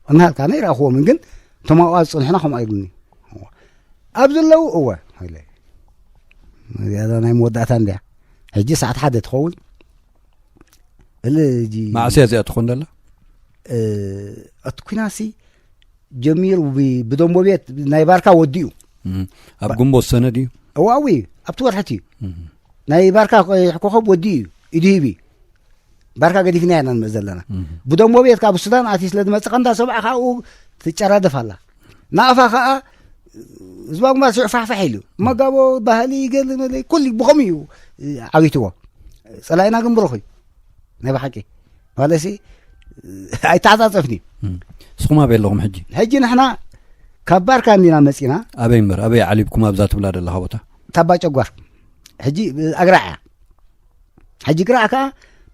እናሃልካ ናይ ረኣኽዎምን ግን እቶም ኣብኣ ዝጸንሑና ከምኡ ኣይብሉኒ። እዋ። ኣብዚ ኣለዉ? እወ። ኢለ። እዚኣ ናይ መወዳእታ እንድያ። ሕጂ ሰዓት ሓደ ትኸውን። እለ፣ እጂ መዓስ እያ እዚኣ ትኾን ዘላ? እ፣ እቲ ኲናትሲ ጀሚሩ ብ-፣ ብደንቦ ቤት ናይ ባርካ ወዲኡ። እም። ኣብ ባ-፣ ግንቦት ሰነ ድዩ? እዋዊ፣ ኣብቲ ወርሒ እቲ እዩ። እም። ናይ ባርካ ቀይሕ ኮኸብ ወዲኡ እዩ። ኢዱ ሂቢ። ባርካ ገዲፍና ኢና ንመጽእ ዘለና። እም። ብደንቦ ቤት ካብ ሱዳን ኣትዩ ስለ ዝመጽእ፣ ከንዳ ሰብዓ ካብኡ ትጨራደፍ ኣላ። ናቕፋ ከኣ ህዝባዊ ግንባር ሽዑ ፋሕፋሕ ኢሉ። መጋቦ ባህሊ ገለ መለ ኩሉ ብኸምኡ እዩ ዓዊትዎ። ጸላኢና ግን ብሩኽ እዩ። ናይ ብሓቂ። ማለትሲ ኣይተዓጻጸፍን እዩ። እም። ንስኹም ኣበይ ኣለኹም ሕጂ? ሕጂ ንሕና ካብ ባርካ እንዲና መጺና። ኣበይ እምበር፣ ኣበይ ዓሊብኩም ኣብዛ ትብላ ዘለኻ ቦታ? ታባ ጨጓር። ሕጂ ኣግራዕ እያ። ሕጂ ግራዕ ከኣ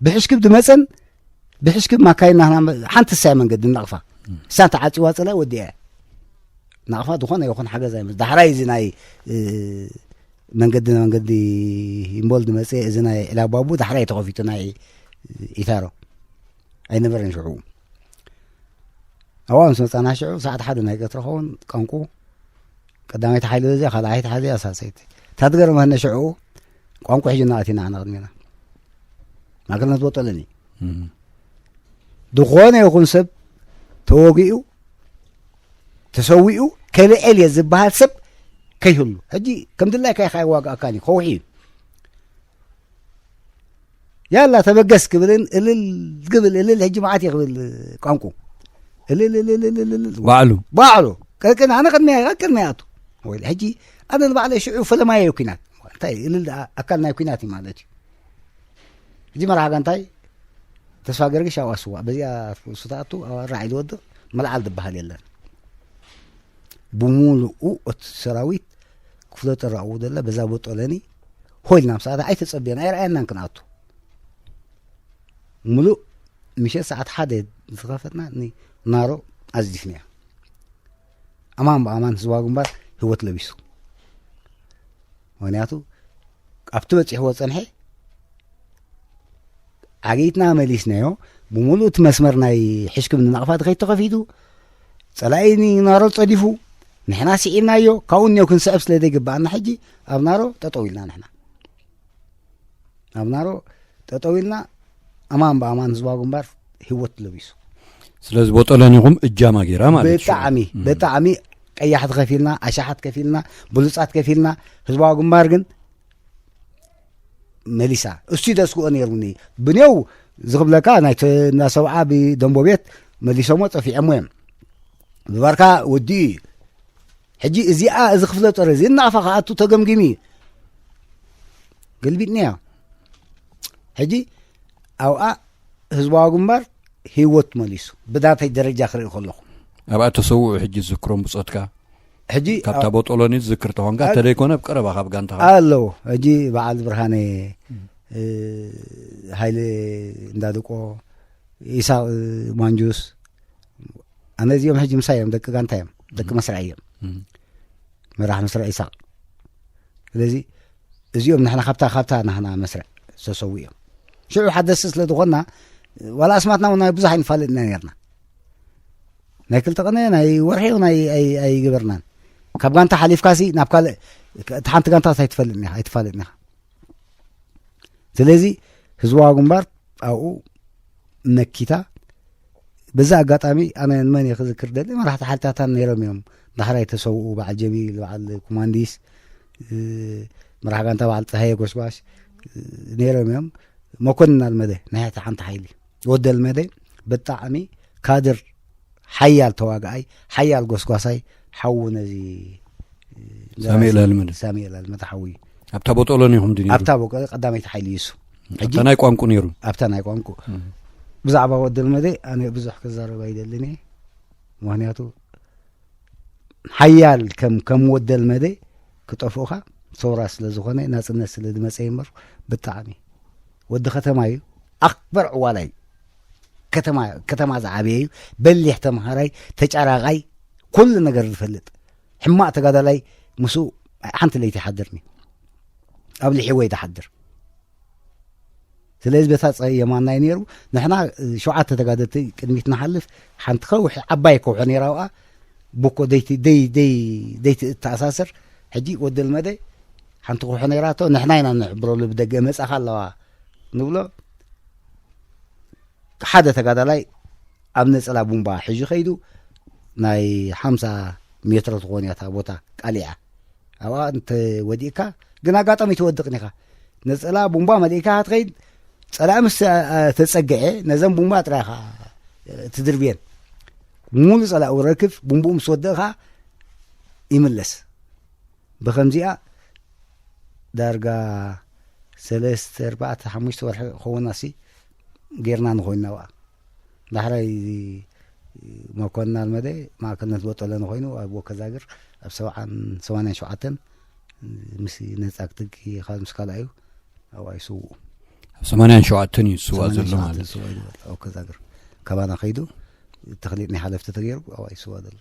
ብሕሽክብ ድመጸን ብሕሽክብ ማካይና ህና መ-፣ ሓንቲ ሳይ መንገዲ ናቕፋ። እም። እሳ ተዓጺዋ ጸላይ ወዲኣ እያ። ናቕፋ ዝኾነ ይኹን ሓገዝ ኣይመጽእ። ዳሕራይ እዚ ናይ፣ እ፣ መንገዲ፣ መንገዲ ኢምቦል ድመጽእ፣ እዚ ናይ ዒላባቡ ዳሕራይ ተኸፊቱ ናይ ኢታሮ። ኣይነበረን ሽዑ። ኣብኣ ምስ መጻና ሽዑ ሰዓት ሓደ ናይ ቀትሪ ኸውን ቋንቁ ቀዳመይቲ ሓይሊ በዚኣ፣ ካልኣይቲ ሓይሊ እያ ሳልሰይቲ። እታ ትገርመኒ ሽዑ ቋንቋ ሒዙና ኣቲና ኣና ቅድሜና። ማእከልነት ቦጠለኒ። እም። ዝኾነ ይኹን ሰብ ተወጊኡ፣ ተሰዊኡ፣ ከልዕል እየ ዝበሃል ሰብ ከይህሉ። ሕጂ ከም ድላይካ ኢኻ ይዋግኣካን እዩ፣ ከውሒ እዩ። ያላ ተበገስ ክብልን እልል ክብል፣ እልል ሕጂ መዓት እየ ክብል ቋንቁ። እልል፣ እልል፣ እልል፣ እልል። ባዕሉ? ባዕሉ። ቅድሚ ኣነ ቅድሚያ፣ ቅድሚያ ኣቱ። ወይ ሕጂ ኣነ ንባዕለይ ሽዑ ፈለማየ እዩ ኲናት። እንታይ እልል ኣ-፣ ኣካል ናይ ኲናት እዩ ማለት እዩ። ሕጂ መርሓ ጋንታይ ተስፋ ገርግሽ ኣብኣ ስዋእ። በዚኣ ርእሱ ተኣቱ፣ ኣብኣ ራዕ ኢሉ ወድቕ፣ መልዓል ዝበሃል የለን። ብምሉኡ እቲ ሰራዊት ክፍለ ጦር ኣብኡ ደለ፣ በዛ ቦጦለኒ ሆይልና ምስ ኣታ ኣይተጸብየና፣ ኣይረኣየናን ክንኣቱ። ምሉእ ምሸት ሰዓት ሓደ ዝኸፈትና ንናሮ ኣዝዲፍናያ። ኣማን ብኣማን ህዝባዊ ግንባር ህይወት ለቢሱ። ምኽንያቱ ኣብቲ በጺሕዎ ጸንሐ ዓጊትና መሊስናዮ። ብምሉእ እቲ መስመር ናይ ሕሽክብ ንናቕፋ ድኸይድ ተኸፊቱ፣ ጸላኢ ንናሮ ጸዲፉ፣ ንሕና ስዒብናዮ። ካብኡ እኒኦ ክንስዕብ ስለ ዘይግብኣና ሕጂ ኣብ ናሮ ጠጠው ኢልና ንሕና። ኣብ ናሮ ጠጠው ኢልና ኣማን ብኣማን ህዝባዊ ግንባር ህይወት ለቢሱ። ስለዚ ቦጠለኒኹም እጃማ ጌራ ማለት እዩ። ብጣዕሚ፣ እም። ብጣዕሚ ቀያሕቲ ከፊልና፣ ኣሻሓት ከፊልና፣ ብሉጻት ከፊልና፣ ህዝባዊ ግንባር ግን መሊሳ። እሱ ደስግኦ ነይሩኒ። ብኔው ዝኽብለካ ናይ ተ-፣ እንዳ ሰብዓ ብደንቦ ቤት መሊሶሞ ጸፊዖሞ እዮም። ብባርካ ወዲኡ እዩ። ሕጂ እዚኣ፣ እዚ ክፍለ ጦር እዚ እናቕፋ ክኣቱ ተገምጊሙ እዩ። ገልቢጥናዮ። ሕጂ ኣብኣ ህዝባዊ ግንባር ህይወት መሊሱ ብዳተይ ደረጃ ክርኢ ከለኹ ኣብኣ ተሰውኡ ሕጂ ዝክሮም ብጾትካ ሕጂ ካብታ ቦጦሎኒ ዝክር ተኾንካ ተደይኮነ ኣብ ቀረባ ካብ ጋንታኻ ኣለዉ። ሕጂ በዓል ብርሃነ ሃይለ እንዳድቆ፣ ኢሳቅ ማንጁስ፣ ኣነ እዚኦም ሕጂ ምሳይ እዮም፣ ደቂ ጋንታ እዮም፣ ደቂ መስርዕ እዮም። መራሕ መስርዕ ኢሳቅ። ስለዚ እዚኦም ንሕና ካብታ ካብታ ናህና መስርዕ ዝተሰው እዮም። ሽዑ ሓደስቲ ስለ ዝኾንና ዋላ ኣስማትና እውን ናይ ብዙሕ ኣይንፋለጥና ነርና። ናይ ክልተ ቀነ ናይ ወርሒ እውን ኣይ- ኣይ- ኣይገበርናን። ካብ ጋንታ ሓሊፍካሲ ናብ ካልእ እቲ ሓንቲ ጋንታ ኣይትፈልጥን ኢኻ ኣይትፋለጥን ኢኻ። ስለዚ ህዝባዊ ግንባር ኣብኡ ነኪታ። በዛ ኣጋጣሚ ኣነ ንመን እየ ክዝክር ደሊ፣ መራሕቲ ሓይልታታን ነይሮም እዮም። ዳሕራይ ተሰውኡ በዓል ጀሚል፣ በዓል ኮማንዲስ፣ እ፣ መራሕ ጋንታ በዓል ፀሃየ ጎሽጓሽ፣ እ፣ ነይሮም እዮም። መኮንን ኣልመደ ናይ ሓንቲ ሓንቲ ሓይሊ ወዲ ኣልመደ ብጣዕሚ ካድር ሓያል ተዋጋኣይ ሓያል ጎስጓሳይ ሓዉ ነዚ ሳሙኤል ኣልመደ። ሳሙኤል ኣልመደ ሓዉ እዩ። ኣብታ ቦጦሎኒ ኢኹም ድዩ ነይሩ? ኣብታ ቦ- ቀዳመይቲ ሓይሊ እዩ እሱ። ሕጂ ኣብታ ናይ ቋንቁ ነይሩ። ኣብታ ናይ ቋንቁ ብዛዕባ ወዲ ኣልመደ ኣነ ብዙሕ ክዛረብ ኣይደልን እየ። ምክንያቱ ሓያል ከም ከም ወዲ ኣልመደ ክጠፍኡኻ ሰውራ ስለ ዝኾነ ናጽነት ስለ ዝመጸ ይምበር ብጣዕሚ ወዲ ከተማ እዩ። ኣክበር ዕዋላ እዩ። ከተማ ከተማ ዝዓበየ እዩ። በሊሕ ተምሃራይ፣ ተጫራቃይ፣ ኩሉ ነገር ዝፈልጥ ሕማቅ ተጋዳላይ ምስኡ ሓንቲ ለይቲ ይሓድርኒ ኣብ ልሒወ ይትሓድር። ስለዚ በታ ጸየማና እዩ ነይሩ። ንሕና ሸውዓተ ተጋደልቲ ቅድሚት ንሓልፍ፣ ሓንቲ ከውሒ ዓባይ ከውሒ ነይራ ኣብኣ፣ ብኮ ደይቲ ደይ ደይ ደይቲ እተኣሳስር። ሕጂ ወዲ ልመደ ሓንቲ ከውሒ ነይራቶ፣ ንሕና ኢና ንሕብረሉ ብደገ መጻኻ ኣለዋ ንብሎ። ሓደ ተጋዳላይ ኣብ ነጸላ ቡምባ ሒዙ ከይዱ ናይ ሓምሳ ሜትሮ ትኾን እያ እታ ቦታ ቃሊዓ። ኣብኣ እንተ ወዲእካ ግን ኣጋጣሚ ትወድቕን ኢኻ። ነጸላ ቡምባ መሊእካ ክትኸይድ ጸላኢ ምስ ተጸግዐ ነዘን ቡምባ ጥራይ ኢኻ ትድርብየን። ሙሉ ጸላኢ ረክብ ቡምብኡ ምስ ወደእ ኸዓ ይምለስ። ብኸምዚኣ ዳርጋ ሰለስተ ኣርባዕተ ሓሙሽተ ወርሒ ኸውና ሲ ጌርና ንኾይንና ብኣ ዳሕራይ መኮንን ኣልመደ ማእከልነት ቦጠለኒ ኮይኑ ኣብ ወከዛግር ኣብ ሰብዓን ሰማንያን ሸውዓተን ምስ ነጻ ክትግ ካብ ምስ ካልኣዩ ኣብኣ ይስውኡ። ኣብ ሰማንያን ሸውዓተን እዩ ዝስዋእ ዘሎ ማለት እዩ። ወከዛግር ካባና ከይዱ ተኽሊጥ ናይ ሓለፍቲ ተገይሩ ኣብኣ ይስዋ ዘሎ።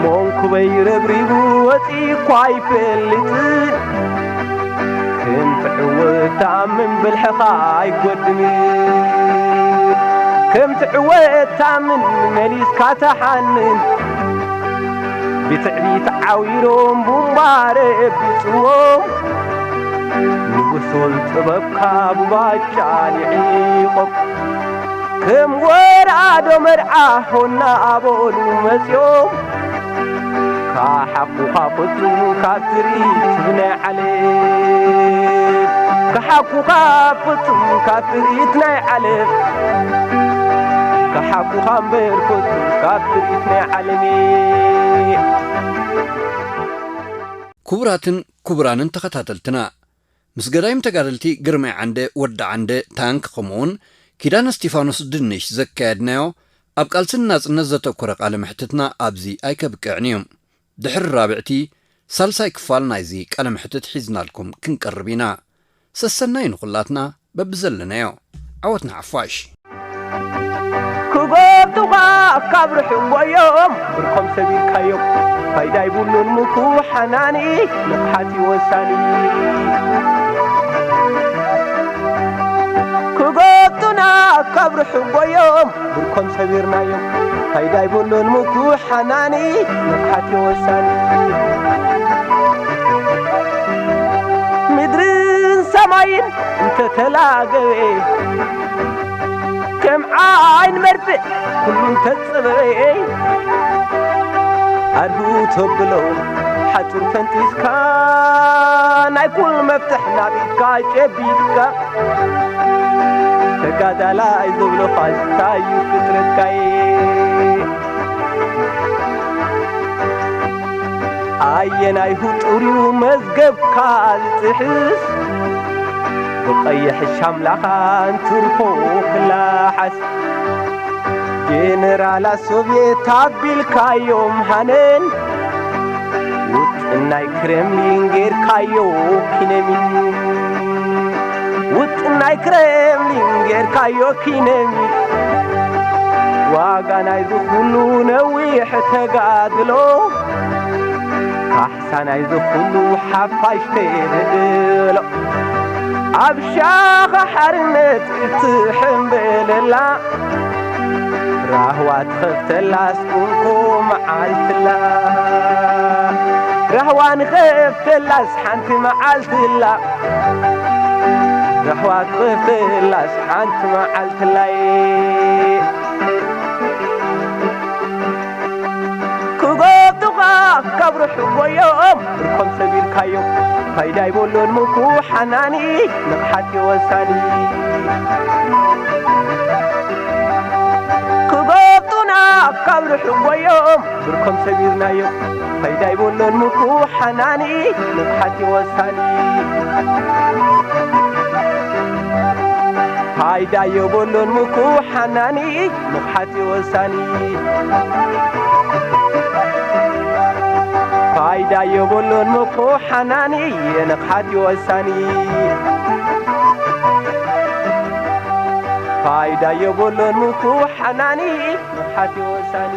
መንኩበይ ረብሪቡ ወፂእኳ ኣይፈልጥን። ከም ትዕወት ተኣምን ብልሕኻ ኣይጎድንን። ከም ትዕወት ተኣምን መሊስካ ተሓንን። ብትዕቢት ዓዊሮም ቡምባ ረቢፅዎም። ንጉሶም ጥበብካ ብባጫ ልዒቖም። ከም ወራዶ መርዓ ሆና ኣበሉ መጺኦም። ካሓኩኻ ፍጹም ካብ ትርኢት ብናይ ዓለም። ካሓኩኻ ፍጹም ካብ ትርኢት ናይ ዓለም። ካሓኩኻ እምበር ፍጹም ካብ ትርኢት ናይ ዓለም። ክቡራትን ክቡራንን ተኸታተልትና፣ ምስ ገዳይም ተጋደልቲ ግርማይ ዓንደ፣ ወዲ ዓንደ፣ ታንክ፣ ከምኡውን ኪዳነ እስቲፋኖስ ድንሽ ዘካየድናዮ ኣብ ቃልስን ናጽነት ዘተኮረ ቃለ መሕትትና ኣብዚ ኣይከብቅዕን እዩ። ድሕሪ ራብዕቲ ሳልሳይ ክፋል ናይዚ ቃለ መሕትት ሒዝናልኩም ክንቀርብ ኢና። ሰሰናይ ንኹላትና በብዘለናዮ። ዓወት ንሓፋሽ። ክጎብጡኻ ካብ ርሑቕ ጎዮም ብርኮም ሰቢርካዮም። ፋይዳ ይብሉን ምኩሕ ሓናኒ ንቕሓት እዩ ወሳኒ። ክጎብጡና ካብ ርሑቕ ጎዮም ብርኮም ሰቢርናዮም። ፋይዳ ይብሉን ምኩሕ ሓናኒ ንቕሓት እዩ ወሳኒ። ምድርን ሰማይን እንተተላገበ ከም ዓይን መርፍእ ኩሉ እንተጸበበ ኣድህቡ ተብሎ ሓጹር ፈንጢዝካ ናይ ኩሉ መፍትሕ ናብ ኢድካ ጨቢጥካ ተጋዳላይ ዝብሎ ፋሽስታ እዩ ፍጥረትካይ። ኣየናይ ህጡር እዩ መዝገብካ ዝጥሕስ? ቀይሕ ሻምላኻን ቱርኮ ክላሓስ ጀነራላት ሶቭየት ኣቢልካዮም ሃነን ውጥን ናይ ክሬምሊን ጌርካዮ ኪነሚን ውጥን ናይ ክሬምሊን ጌርካዮ ኪነሚን ዋጋ ናይዚ ኩሉ ነዊሕ ተጋድሎ ካሕሳ ናይዚ ኩሉ ሓፋሽ ተብሎ ኣብ ሻኻ ሓርነት እትሕምበለላ ራህዋ ትኸፍተላስ እንኮ መዓልትላ ራህዋ ንኸፍተላስ ሓንቲ መዓልትላ ራህዋ ትኸፍተላስ ሓንቲ መዓልትላይ ክጎብጡኻ ካብ ርሑቕ ጎዮም ብርኮም ሰቢርካዮም ፋይዳ ይበሎን ምኩ ሓናኒ ንቕሓት ወሳኒ ክጎብጡና ካብ ርሑቕ ጎዮም ብርኮም ሰቢርናዮም ፋይዳ ይበሎን ምኩ ሓናኒ ንቕሓት ወሳኒ ፋይዳ የበሎን ምኩ ሓናኒ ንቕሓት ወሳኒ ፋይዳ የብሉን ምኩ ሓናኒ ንቕሓት ወሳኒ ፋይዳ የብሉን ምኩ ሓናኒ ንቕሓት ወሳኒ